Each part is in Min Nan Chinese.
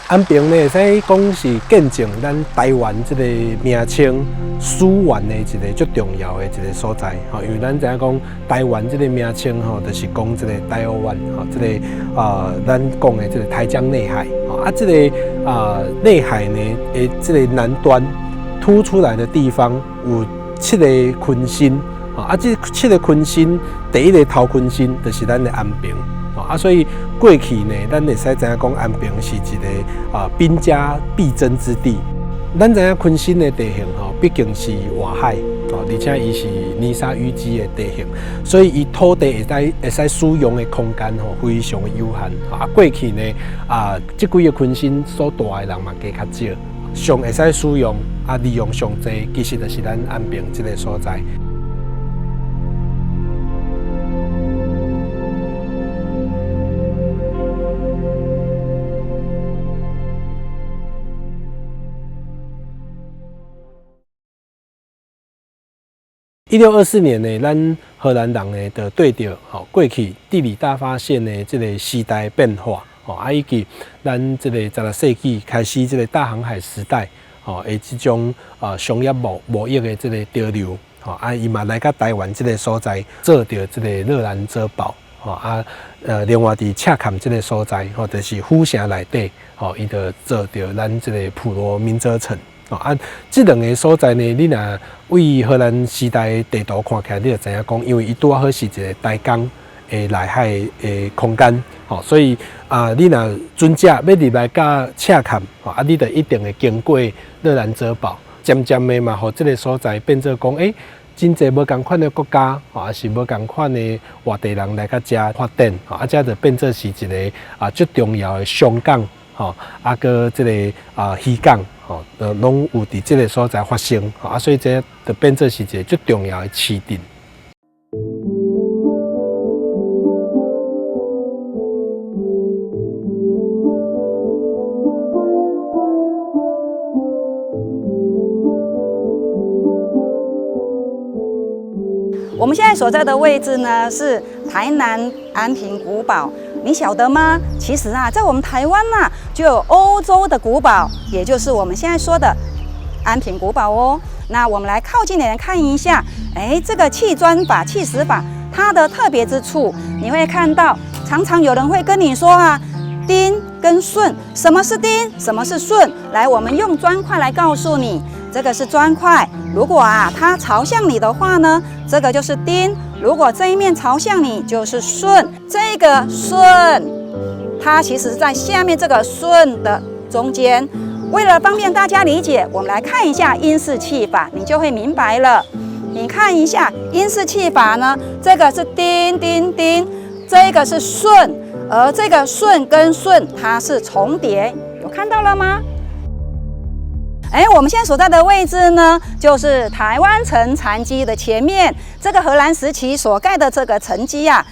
安平呢，會使講是見證咱台灣這个名稱始源的一个足重要的一个所在。吼，因為咱知影講台灣這个名稱吼，就是講這个台灣吼，這个咱講的這个台江內海。啊，這个內海呢，的這个南端凸出來的地方有七个鯤鯓。啊，這七个鯤鯓，第一个頭鯤鯓就是咱的安平。啊，所以過去呢，咱會使知影講安平是一个兵家必爭之地。咱知影鯤鯓的地形吼，畢竟是外海，而且伊是泥沙淤積的地形，所以伊土地會使使用的空間吼，非常的有限。啊，過去呢，這幾个鯤鯓所住的人嘛，加較少，上會使使用利用上濟，其實就是咱安平這个所在。1624年呢，咱荷蘭人呢就對著吼過去地理大發現的這个時代變化，吼以及咱這个16世紀開始這个大航海時代，吼的這種商業貿易的這个潮流，吼伊嘛來到台灣這个所在，做著這个熱蘭遮堡，吼另外佇赤崁這个所在，吼就是府城內底，吼伊就做著咱這个普羅民遮城。啊，這兩个所在呢，你若對荷蘭時代地圖看起來，你就知影講，因為伊拄好是一个台江的內海的空間，吼，所以你若船隻欲入來到赤崁，吼，你就一定會經過熱蘭遮堡，漸漸的嘛，予這个所在變做講，真濟無仝款的國家，吼，抑是無仝款的外地人來到遮發展，吼，這就變做是一个足重要的商港，吼，閣這个漁港。吼，攏有佇這个所在發生，所以這就變做是一个足重要的市鎮。我們現在所在的位置呢，是台南安平古堡。你曉得嗎？其實啊，在我們台灣啊，就有歐洲的古堡，也就是我們現在說的安平古堡哦。那我們來靠近點看一下，這個砌磚法、砌石法，它的特別之處，你會看到，常常有人會跟你說啊，丁跟順，什麼是丁，什麼是順？來，我們用磚塊來告訴你，這個是磚塊，如果啊它朝向你的話呢，這個就是丁；如果這一面朝向你，就是順。這個順，它其實在下面這個順的中間。為了方便大家理解，我們來看一下英式砌法，你就會明白了。你看一下英式砌法呢，這個是丁丁丁，這個是順，而這個順跟順它是重疊，有看到了嗎？我們現在所在的位置呢，就是台灣城殘基的前面。這個荷蘭時期所蓋的這個城基啊，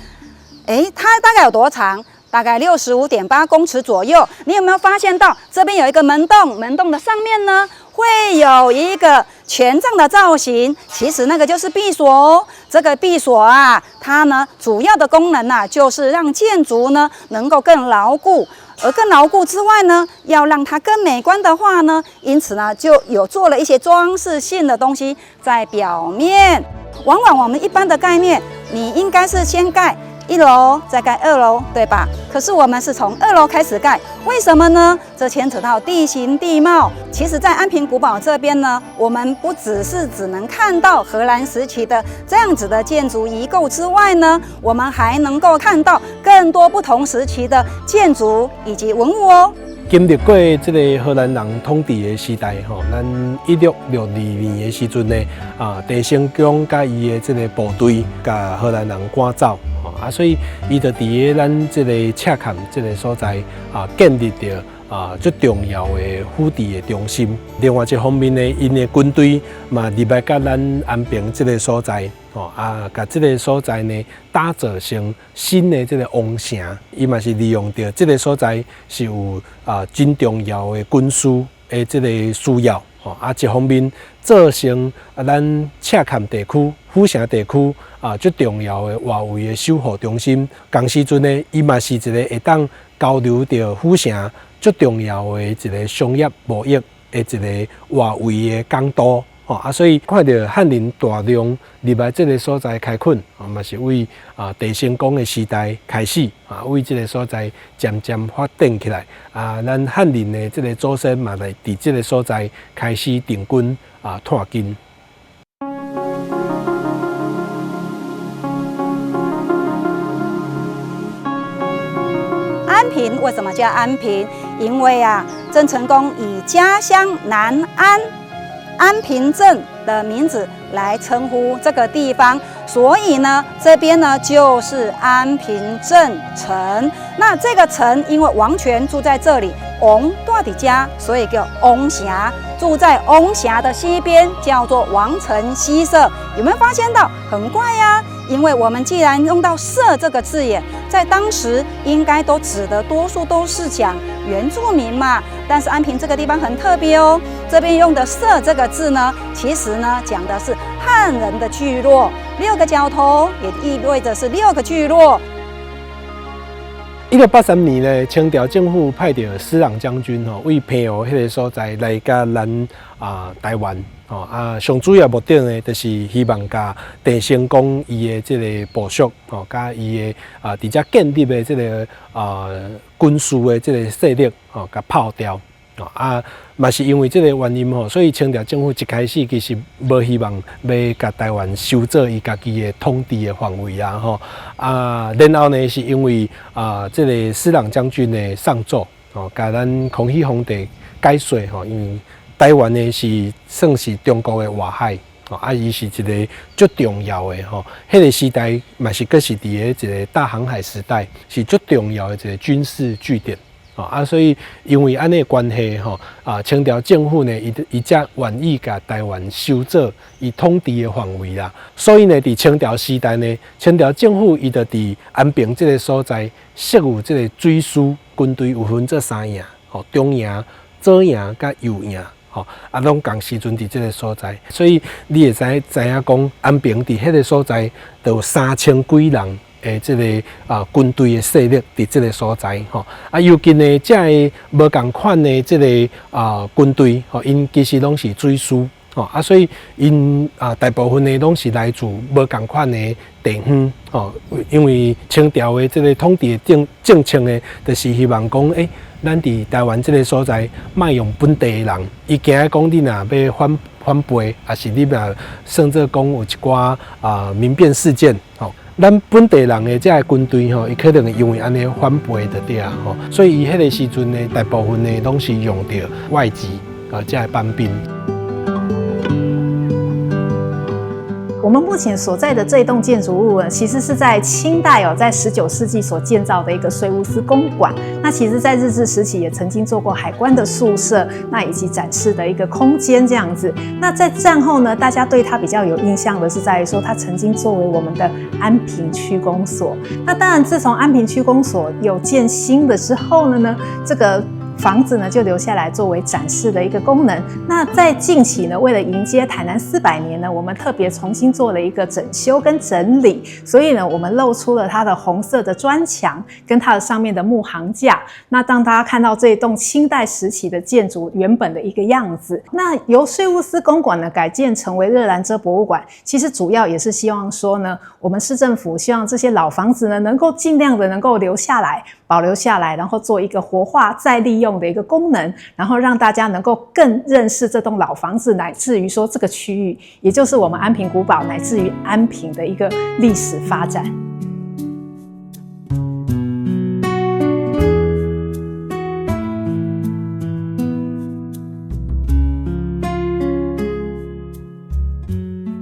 它大概有多長？大概65.8公尺左右。你有沒有發現到這邊有一個門洞？門洞的上面呢，會有一個權杖的造型，其實那個就是閉鎖哦。這個閉鎖啊，它呢主要的功能啊，就是讓建築呢能夠更牢固。而更牢固之外呢，要讓它更美觀的話呢，因此呢，就有做了一些裝飾性的東西在表面。往往我們一般的概念，你應該是先蓋一樓，再蓋二樓，對吧？可是我們是從二樓開始蓋，為什麼呢？這牽扯到地形地貌。其實，在安平古堡這邊呢，我們不只是只能看到荷蘭時期的這樣子的建築遺構之外呢，我們還能夠看到更多不同時期的建築以及文物哦。經歷過這个荷蘭人統治的時代，吼，咱1662年的時陣呢，鄭成功佮伊的這个部隊，共荷蘭人趕走，吼，所以伊就佇咧咱這个赤崁這个所在建立著最重要的府治的中心。另外一方面呢，𪜶的軍隊嘛入來到咱安平這个所在，吼，共這个所在呢打造成新的這个王城。伊嘛是利用著這个所在是有真重要的軍事的這个需要，吼，一方面造成咱赤崁地區、府城地區最重要的外圍的守護中心。仝時陣呢，伊嘛是一个會當交流著府城足重要的一个商業貿易的一個外圍的港都。吼啊，所以看著漢人大量入來這个所在開墾，嘛是為啊鄭成功的時代開始啊，為這个所在漸漸發展起來。啊，咱漢人的這个祖先嘛，來佇這个所在開始定根啊，紮根。安平為什麼叫安平？因為啊，鄭成功以家鄉南安安平鎮的名字來稱呼這個地方，所以呢，這邊呢就是安平鎮城。那這個城因為王權住在這裡，王蹛佇遮，所以叫王城。住在王城的西邊，叫做王城西社。有沒有發現到很怪呀？因為我們既然用到社這個字眼，在當時應該都指的多數都是講原住民嘛。但是安平這個地方很特別哦，這邊用的社這個字呢，其實呢講的是漢人的聚落，六個角頭也意味着是六個聚落。1683年呢，清朝政府派著施琅將軍吼，為澎湖彼个所在來共咱啊台灣吼啊，上主要目的呢，就是希望共鄭成功伊的這个部屬吼，佮伊的啊佇遮建立的這个啊軍事的這个勢力吼，共拋掉。啊，嘛是因為這个原因吼，所以清朝政府一開始其實無希望欲共台灣收做伊家己的統治的範圍啊吼。啊，然後呢，是因為啊，這个施琅將軍的上奏吼，共咱康熙皇帝解說吼，因為台灣呢是算是中國的外海，啊，伊是一个足重要的吼，彼个時代嘛是閣是佇咧一个大航海時代，是足重要的一个軍事據點。啊，所以因為按呢關係吼，啊，清朝政府呢，伊伊才願意共台灣收做伊統治的範圍啦。所以呢，佇清朝時代呢，清朝政府伊就佇安平這个所在設有這个水師軍隊，有分做三營，吼，中營、左營佮右營，吼，啊，攏仝時陣佇這个所在。所以你會知知影講，安平佇彼个所在就有三千幾人的這个啊軍隊的勢力佇這个所在吼，啊，尤其呢，這个無仝款的這个啊軍隊吼，𪜶其實攏是水師吼，啊，所以𪜶啊大部分的攏是來自無仝款的地方吼，因為清朝的這个統治的政政策呢，就是希望講，欸，咱佇台灣這个所在，莫用本地的人，伊驚講你若欲反反背，抑是你若算做講有一寡啊民變事件吼。咱本地人的這个軍隊吼，伊可能會因為按呢反背就對啊吼，所以伊彼个時陣呢，大部分呢攏是用著外籍啊這个班兵。我們目前所在的這棟建築物呢，其實是在清代哦，在19世紀所建造的一個稅務司公館。那其實，在日治時期也曾經做過海關的宿舍，那以及展示的一個空間這樣子。那在戰後呢，大家對它比較有印象的是在於說，它曾經作為我們的安平區公所。那當然，自從安平區公所有建新的之後呢，這個房子呢就留下來作為展示的一個功能。那在近期呢，為了迎接台南400年呢，我們特別重新做了一個整修跟整理，所以呢，我們露出了它的紅色的磚牆跟它的上面的木行架。那當大家看到這棟清代時期的建築原本的一個樣子，那由稅務司公館呢改建成為熱蘭遮博物館，其實主要也是希望說呢，我們市政府希望這些老房子呢能夠盡量的能夠留下來。保留下來，然後做一個活化再利用的一個功能，然後讓大家能夠更認識這棟老房子，乃至於說這個區域，也就是我們安平古堡，乃至於安平的一個歷史發展。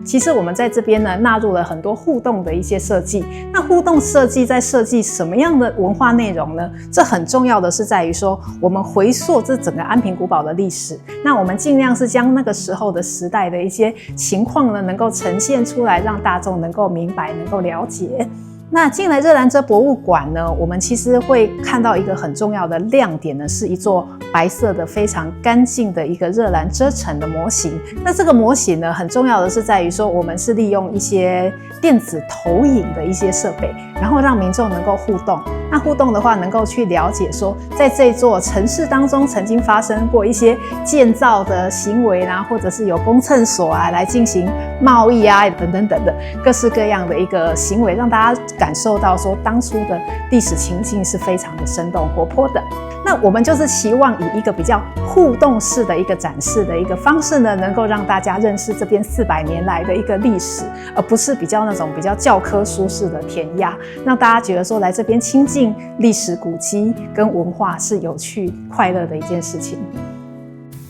其實我們在這邊呢，納入了很多互動的一些設計。那互動設計在設計什麼樣的文化內容呢？這很重要的是在於說，我們回溯這整個安平古堡的歷史。那我們盡量是將那個時候的時代的一些情況呢，能夠呈現出來，讓大眾能夠明白、能夠了解。那進來熱蘭遮博物館呢，我們其實會看到一個很重要的亮點呢，是一座白色的非常乾淨的一個熱蘭遮城的模型。那這個模型呢，很重要的是在於說，我們是利用一些電子投影的一些設備，然後讓民眾能夠互動。那互動的話，能夠去了解說，在這座城市當中曾經發生過一些建造的行為啦，或者是有公廁所啊，來進行貿易啊，等等等等，各式各樣的一個行為，讓大家感受到說當初的歷史情境是非常的生動活潑的。那我們就是期望以一個比較互動式的一個展示的一個方式呢，能夠讓大家認識這邊400年來的一個歷史，而不是比較那種比較教科書式的填鴨，讓大家覺得說來這邊親近歷史古蹟跟文化是有趣快樂的一件事情。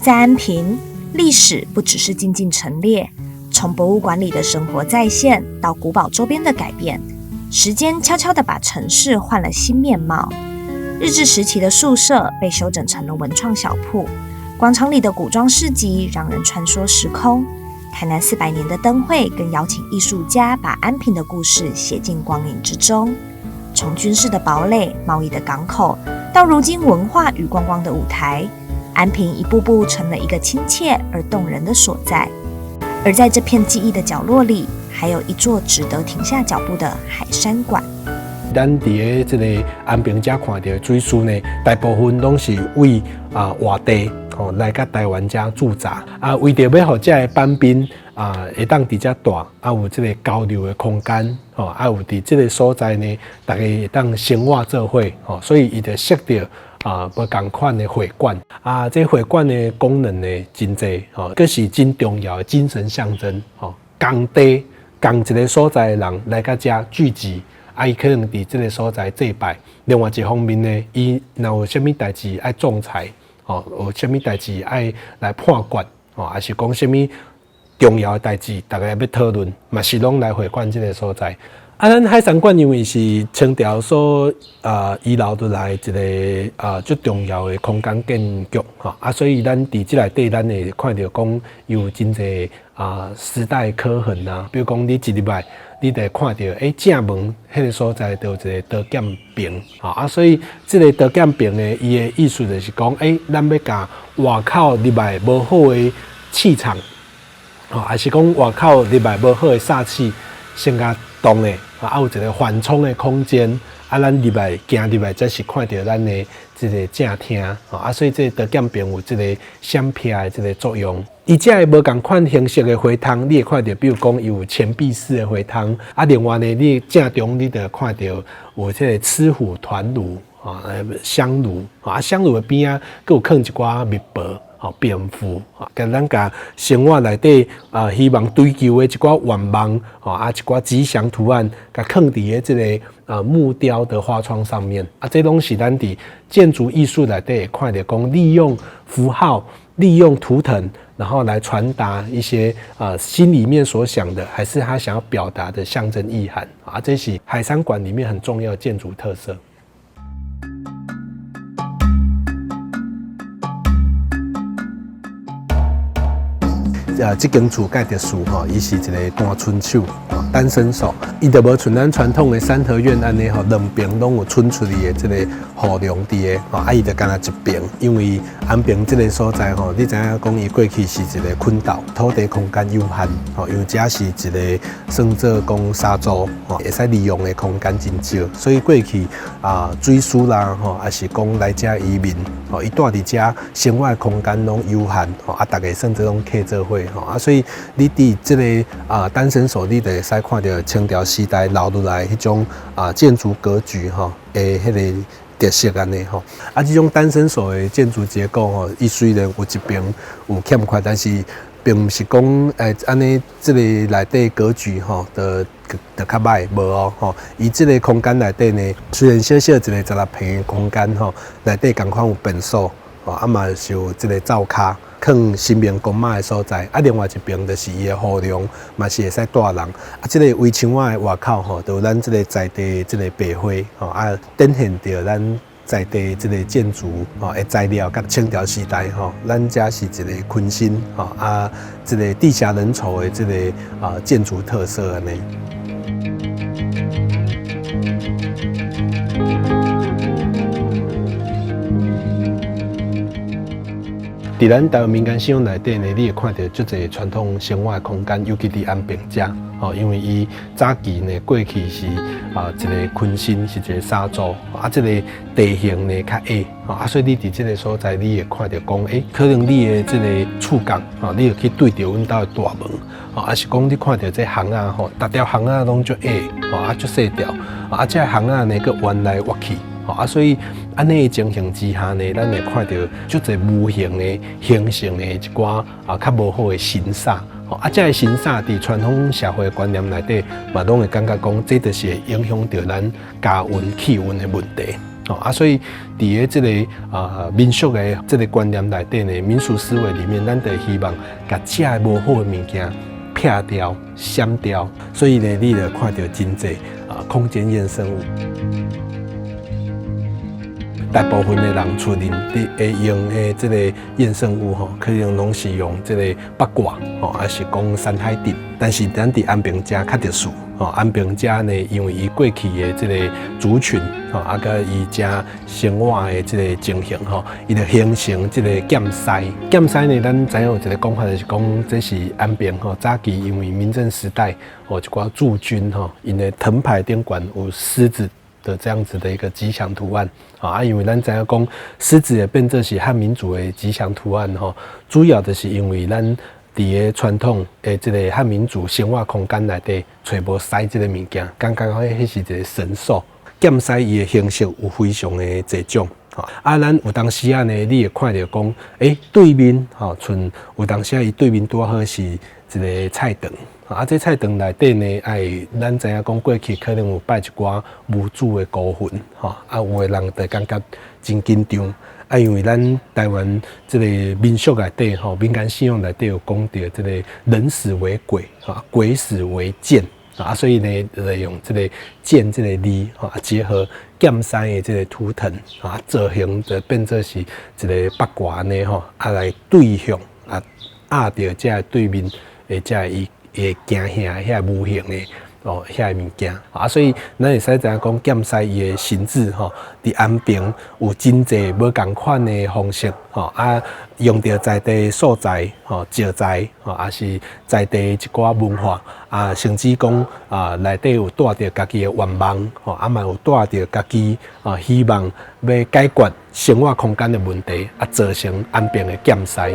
在安平，歷史不只是靜靜陳列，從博物館裡的生活再現到古堡周邊的改變，時間悄悄地把城市換了新面貌。日治時期的宿舍被修整成了文創小鋪，廣場裡的古裝市集讓人穿梭時空。台南400年的燈會更邀請藝術家把安平的故事寫進光影之中。從軍事的堡壘、貿易的港口，到如今文化與觀光的舞台，安平一步步成了一個親切而動人的所在。而在這片記憶的角落裡，還有一座值得停下腳步的海山館。咱佇咧這个安平遮看著的水師呢，大部分攏是為外地吼來佮台灣遮駐紮啊，為著欲予遮个班兵會當佇遮蹛，有這个交流的空間吼，有佇這个所在呢，逐家會當生活做伙吼，所以伊就設著無仝款的會館啊，這會館的功能呢真濟吼，閣是真重要的精神象徵吼，仝地仝一个所在的人來佮遮聚集。伊可能佇這个所在祭拜。另外一方面呢，伊若有啥物代誌愛仲裁，吼，有啥物代誌愛來判決，吼，抑是講啥物重要的代誌，逐家欲討論，嘛是攏來會館這个所在。咱海山館因為是清朝所遺留落來一个足重要的空間建築，吼，所以咱佇這內底，咱會看著講有真濟時代刻痕啊，比如講你一入來，你就會看著，正門彼个所在就有一个刀劍坪，吼，所以這个刀劍坪呢，伊的意思就是講，咱欲共外口入來無好的氣場，吼，抑是講外口入來無好的煞氣，先共擋咧，有一个緩衝的空間，咱入來行入來，才是看著咱的這个正廳，吼，所以這个刀劍坪有這个閃避的這个作用。伊遮个無仝款形式的回窗，你會看著，比如講伊有錢幣式的回窗，另外呢，你正中你就看著有這个螭虎團爐，香爐，香爐的邊仔閣有囥一寡篾箔，蝙蝠，共咱共生活內底希望追求的一寡願望，吼，一寡吉祥圖案，共囥佇咧這个木雕的花窗上面，這攏是咱佇建築藝術內底會看著講，利用符號，利用圖騰，然後來傳達一些心裡面所想的，還是他想要表達的象徵意涵啊，這是海山館裡面很重要的建築特色。這間厝蓋特殊吼，伊是一个單伸手，單身手，伊就無像咱傳統的三合院按呢吼，兩邊攏有伸出去的這个護梁佇个吼，伊就干焦一邊，因為安平這个所在吼，你知影講伊過去是一个群島，土地空間有限吼，因為這是一个算做講沙洲吼，會使利用的空間真少，所以過去水師啦吼，抑是講來遮移民吼，伊蹛佇遮生活的空間攏有限吼，逐家算做攏客做伙吼，所以你佇這个單身手，你就會使看著清朝時代留落來彼種建築格局吼的彼个特色按呢吼，這種單身手的建築結構吼，伊雖然有一邊有欠缺，但是並毋是講按呢這个內底格局吼，就就較䆀無哦吼。伊這个空間內底呢，雖然小小一個16坪的空間吼，內底仝款有便所，吼，嘛是有這个灶跤，囥神明公媽的所在。另外一邊就是伊的護梁，嘛是會使蹛人。這个圍牆仔的外口吼，就有咱這个在地這个白花吼，展現著咱在地這个建築吼的材料，佮清朝時代吼，咱遮是一个坤心吼，這个地狹人稠的這个建築特色按呢。佇咱台灣民間信仰內底呢，你會看著足濟傳統生活的空間，尤其佇安平遮，吼，吼，因為伊早期呢過去是啊一个鯤鯓，是一个沙洲，啊，這個地形呢較矮，啊，所以你佇這个所在，你會看著講，可能你的這個觸角，吼，你會去對著阮兜的大門，吼，抑是講你看著這巷仔吼，逐條巷仔攏足矮，吼，啊足細條，啊，這个巷仔呢閣彎來彎去，吼，啊，所以按呢的情形之下呢，咱會看著足濟無形的形成的一寡啊較無好的神煞。啊，這个神煞佇傳統社會觀念內底，嘛攏會感覺講，這就是會影響著咱家運氣運的問題。啊，所以佇咧這个啊民俗的這个觀念內底呢，民俗思維裡面，咱就希望共這个無好的物件撇掉、閃掉。所以呢，你就看著真濟啊空間衍生物。大部分的人厝裡佇會用的這个衍生物吼，可能攏是用這个八卦吼，抑是講山海鎮。但是咱佇安平遮較特殊吼，安平遮呢，因為伊過去的這个族群吼，啊，佮伊遮生活的這个情形吼，伊就形成這个劍獅。劍獅呢，咱知影有一个講法，就是講這是安平吼早期因為明鄭時代吼一寡駐軍吼，𪜶的藤牌頂懸有獅子的這樣子的一個吉祥圖案啊，因為咱知影講獅子會變做是漢民族的吉祥圖案吼，主要就是因為咱佇个傳統的這個漢民族生活空間內底，揣無獅這個物件，感覺講彼是一個神獸。劍獅伊的形式有非常的濟種，啊，咱有當時仔呢，你會看著講，對面吼，賰有當時仔伊對面拄好是一个菜場。啊，這菜場內底呢，愛咱知影講過去可能有拜一寡無主的孤魂，吼，啊，有的人就感覺真緊張，啊，因為咱台灣這个民俗內底，吼，民間信仰內底有講著這個人死為鬼，吼，鬼死為劍，啊，所以呢，就用這个劍這个字，吼，結合劍獅的這个圖騰，啊，造型就變做是一个八卦按呢，吼，啊，來對向啊，壓著這个對面的這个伊會驚嚇遐無形的哦，遐个物件啊，所以咱會使知影講劍獅伊的形制吼，佇安平有真濟無仝款的方式吼，啊，用著在地素材吼、石材吼，抑是在地一寡文化啊，甚至講啊，內底有帶著家己的願望吼，啊嘛有帶著家己啊希望欲解決生活空間的問題，啊，造成安平的劍獅。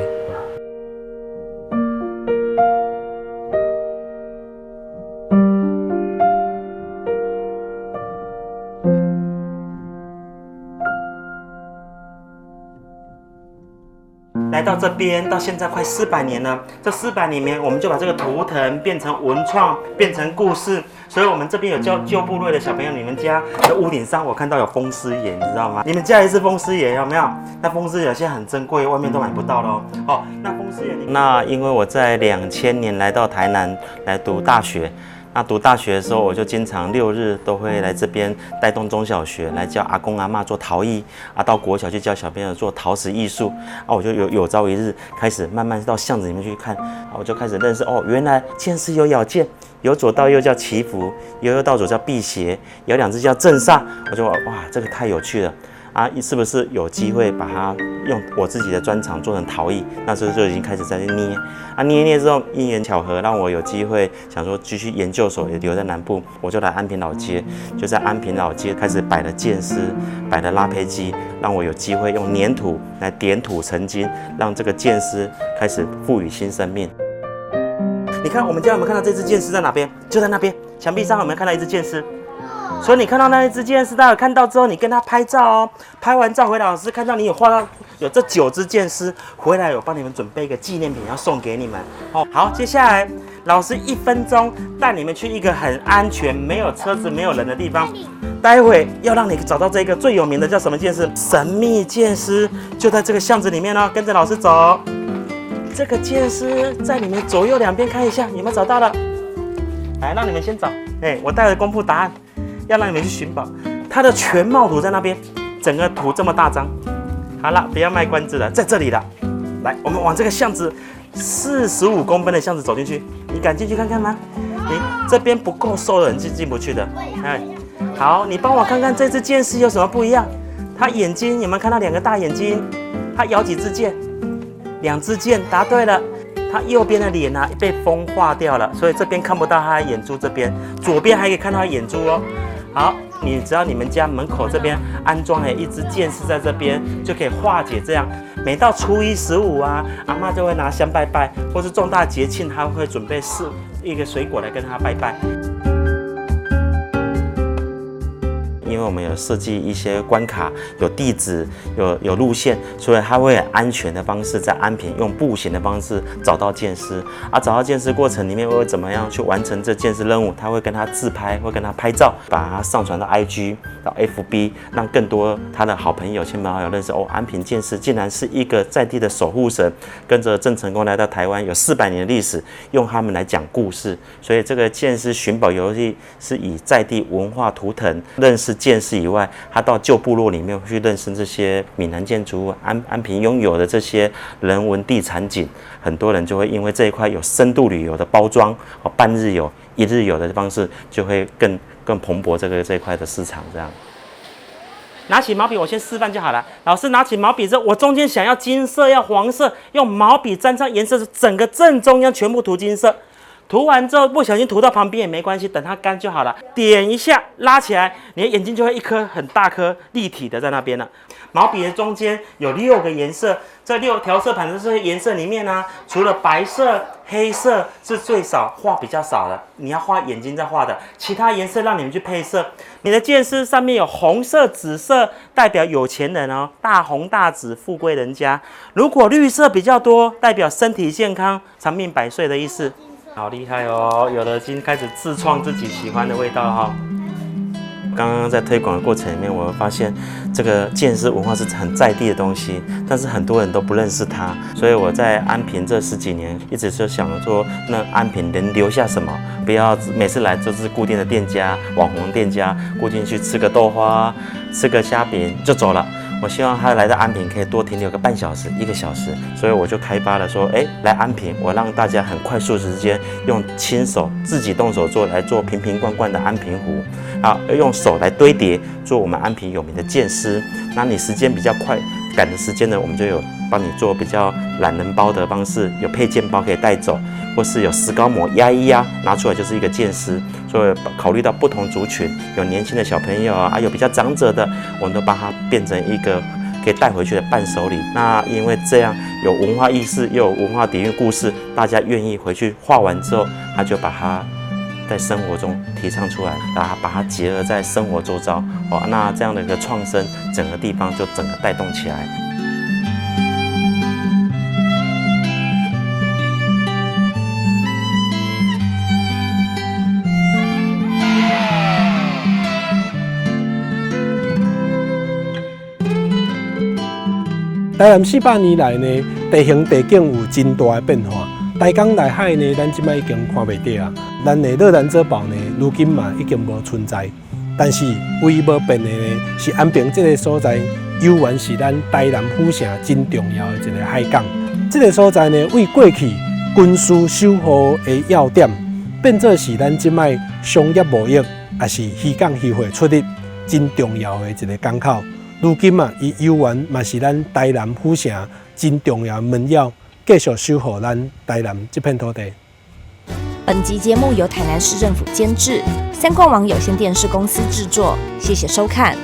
來到這邊到現在快400年了，這400年裡面，我們就把這個圖騰變成文創，變成故事。所以，我們這邊有教舊部落的小朋友，你們家的屋頂上，我看到有風獅爺，你知道嗎？你們家也是風獅爺，有沒有？那風獅爺現在很珍貴，外面都買不到咯。哦，那風獅爺，那因為我在2000年來到台南來讀大學。那讀大學的時候，我就經常六日都會來這邊帶動中小學來教阿公阿嬤做陶藝啊，到國小去教小朋友做陶瓷藝術啊，我就有朝一日開始慢慢到巷子裡面去看，我就開始認識哦，原來劍獅有咬劍，由左到右叫祈福，由右到左叫辟邪，有兩隻叫鎮煞，我就哇，這個太有趣了。啊，是不是有機會把它用我自己的專長做成陶藝？那時候就已經開始在捏啊，捏捏之後，因緣巧合讓我有機會想說繼續研究所也留在南部，我就來安平老街，就在安平老街開始擺了劍獅，擺了拉坯機，讓我有機會用黏土來點土成金，讓這個劍獅開始賦予新生命。你看，我們家有沒有看到這隻劍獅在哪邊？就在那邊牆壁上，有沒有看到一隻劍獅？所以你看到那一隻劍獅，大家看到之後，你跟他拍照哦。拍完照回來，老師看到你有畫到有這九隻劍獅回來，有幫你們準備一個紀念品要送給你們哦。好，接下來老師1分鐘帶你們去一個很安全、沒有車子、沒有人的地方。待會要讓你找到這個最有名的叫什麼劍獅？神秘劍獅就在這個巷子裡面哦，跟着老師走。這個劍獅在你們左右兩邊看一下，有沒有找到了？來，讓你們先找。哎，我待會公布答案。要讓你們去尋寶，它的全貌圖在那邊，整個圖這麼大張。好了，不要賣關子了，在這裡了。來，我們往這個巷子，45公分的巷子走進去，你敢進去看看嗎？你這邊不夠瘦的人是進不去的。哎，好，你幫我看看這隻劍獅有什麼不一樣？它眼睛有沒有看到兩個大眼睛？它咬幾支劍？兩支劍，答對了。他右邊的臉啊被風化掉了，所以這邊看不到他的眼珠，這邊左邊還可以看到他眼珠哦。好，你只要你們家門口這邊安裝了一隻劍獅在這邊，就可以化解這樣。每到初一十五啊，阿嬤就會拿香拜拜，或是重大節慶，他會準備四一個水果來跟他拜拜。因為我們有設計一些關卡，有地址，有路線，所以他會很安全的方式在安平用步行的方式找到劍獅。啊，找到劍獅過程裡面會怎麼樣去完成這劍獅任務？他會跟他自拍，會跟他拍照，把它上傳到 IG 到 FB，讓更多他的好朋友、親朋好友認識。哦，安平劍獅竟然是一個在地的守護神，跟着鄭成功來到台灣有400年的歷史，用他們來講故事。所以這個劍獅尋寶遊戲是以在地文化圖騰認識劍獅以外，他到舊部落裡面去認識這些閩南建築物、安平擁有的這些人文地產景，很多人就會因為這一塊有深度旅遊的包裝，哦，半日遊、一日遊的方式，就會更蓬勃這一塊的市場。這樣，拿起毛筆，我先示範就好了。老師拿起毛筆之後，我中間想要金色，要黃色，用毛筆沾上顏色，整個正中央全部塗金色。塗完之後不小心塗到旁邊也沒關係，等它乾就好了。點一下拉起來，你的眼睛就會一顆很大顆立體的在那邊了。毛筆的中間有6個顏色，這6調色盤的這些顏色裡面呢，除了白色、黑色是最少畫比較少的，你要畫眼睛在畫的，其他顏色讓你們去配色。你的劍獅上面有紅色、紫色，代表有錢人哦，大紅大紫，富貴人家。如果綠色比較多，代表身體健康、長命百歲的意思。好厲害哦！有的已經開始自創自己喜歡的味道哈。剛剛在推廣的過程裡面，我發現這個劍獅文化是很在地的東西，但是很多人都不認識它。所以我在安平這10幾年，一直就想說，那安平能留下什麼？不要每次來就是固定的店家、網紅店家，固定去吃個豆花、吃個蝦餅就走了。我希望他來到安平可以多停留個半小時、1個小時，所以我就開發了說，哎，來安平，我讓大家很快速時間用親手自己動手做來做瓶瓶罐罐的安平壺，啊，用手來堆疊做我們安平有名的劍獅。那你時間比較快，趕的時間呢，我們就有幫你做比較懶人包的方式，有配件包可以帶走，或是有石膏模壓一壓，拿出來就是一個劍獅。所以考慮到不同族群，有年輕的小朋友啊，有比較長者的，我們都把它變成一個可以帶回去的伴手禮。那因為這樣有文化意識，又有文化底蘊故事，大家願意回去畫完之後，他就把它在生活中提倡出來，然後把它結合在生活周遭，哦，那這樣的一個創生，整個地方就整個帶動起來。台南400年來呢，地形地景有真大的變化。台江內海呢，咱這擺已經看袂著啊。咱的樂南堡呢，如今嘛已經無存在。但是唯一無變的呢，是安平這個所在，猶原是咱台南府城真重要的一個海港。這個所在呢，為過去軍事守護的要點，變做是咱這擺商業貿易，也是漁港漁貨出入真重要的一個港口。如今啊，伊猶原嘛是咱台南府城真重要的門鑰，繼續守護咱台南這片土地。本集節目由台南市政府監製，三冠網有線電視公司製作，謝謝收看。